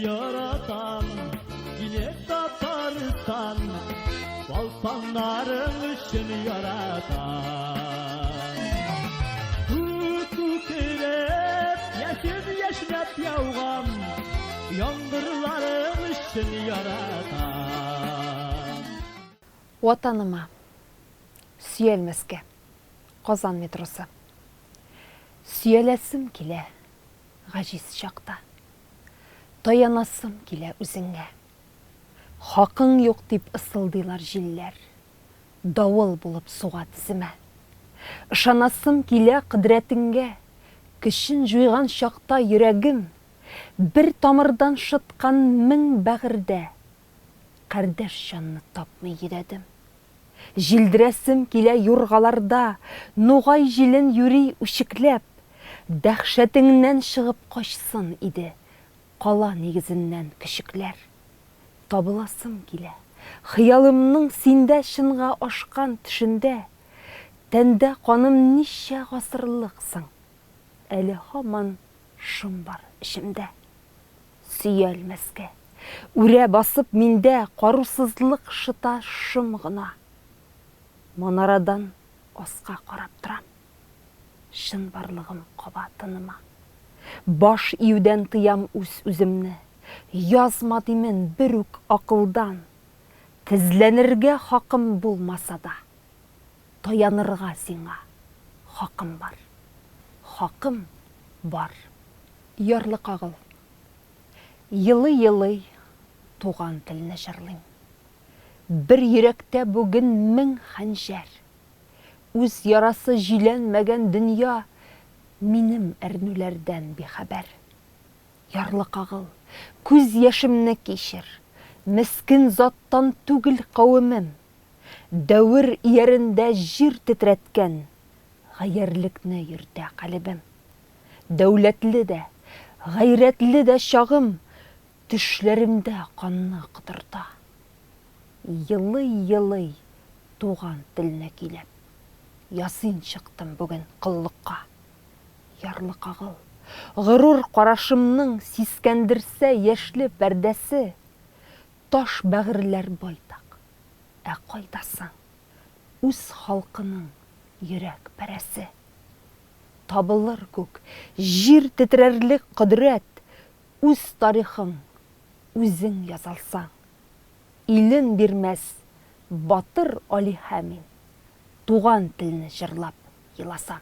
яратам Сине Татарстан Балпаннарың өчен яратам Күк күкрәп, яшен яшьнәп яуган Яңгырларың өчен яратам Ватаныма. Сөялмәскә. Казан метросы. Сөяләсем килә гаҗиз чакта. Таянасым килә үзеңә. Хакың юк дип ысылдыйлар җилләр. Давыл булып суга теземә. Ышанасым килә кодрәтеңгә. Көчен җуйган чакта йөрәгем. Бер тамырдан шыткан мең бәгырьдә. Кардәш җанны тапмый йөдәдем. Җилдерәсем килә юргаларда, Нугай җилен юри үчекләп. Дәһшәтеңнән чыгып качсын иде Кала нигезеннән көчекләр. Табыласым килә, хыялымның Синдә чынга ашкан төшендә. Тәндә каным ничә гасырлык соң, Әле һаман шом бар эчемдә. Сөялмәскә. Үрә басып миндә карусызлык шыта шом гына. Манарадан аска карап торам. Чынбарлыгым каба тыныма. Баш июдән тыям үз-үземне. Язма димен бер үк акылдан. Тезләнергә хакым булмаса да. Таянырга сиңа хакым бар. Хакым бар. Ярлыкагыл. Елый-елый туган телне җырлыйм. Бер йөрәктә бүген мең хәнҗәр. Үз ярасы җөйләнмәгән дөнья минем әрнүләрдән бихәбәр. Ярлыкагыл, күз яшемне кичер, мескен заттан түгел кавемем. Дәвер иярендә җир тетрәткән гаярьлекне йөртә калебем. Дәүләтле дә, гайрәтле дә чагым Төшләремдә канны котырта. Елый-елый туган телне көйләп, Ясин чыктым бүген коллыкка. Ярлыкагыл, горур карашымның Сискәндерсә яшьле пәрдәсе, Таш бәгырьләр байтак, ә кайда соң Үз халкының йөрәк парәсе? Табылыр күк, җир тетрәрлек кодрәт, Үз тарихың үзең язалсаң. Илен бирмәс батыр алиһә мин, Туган телне җырлап еласам.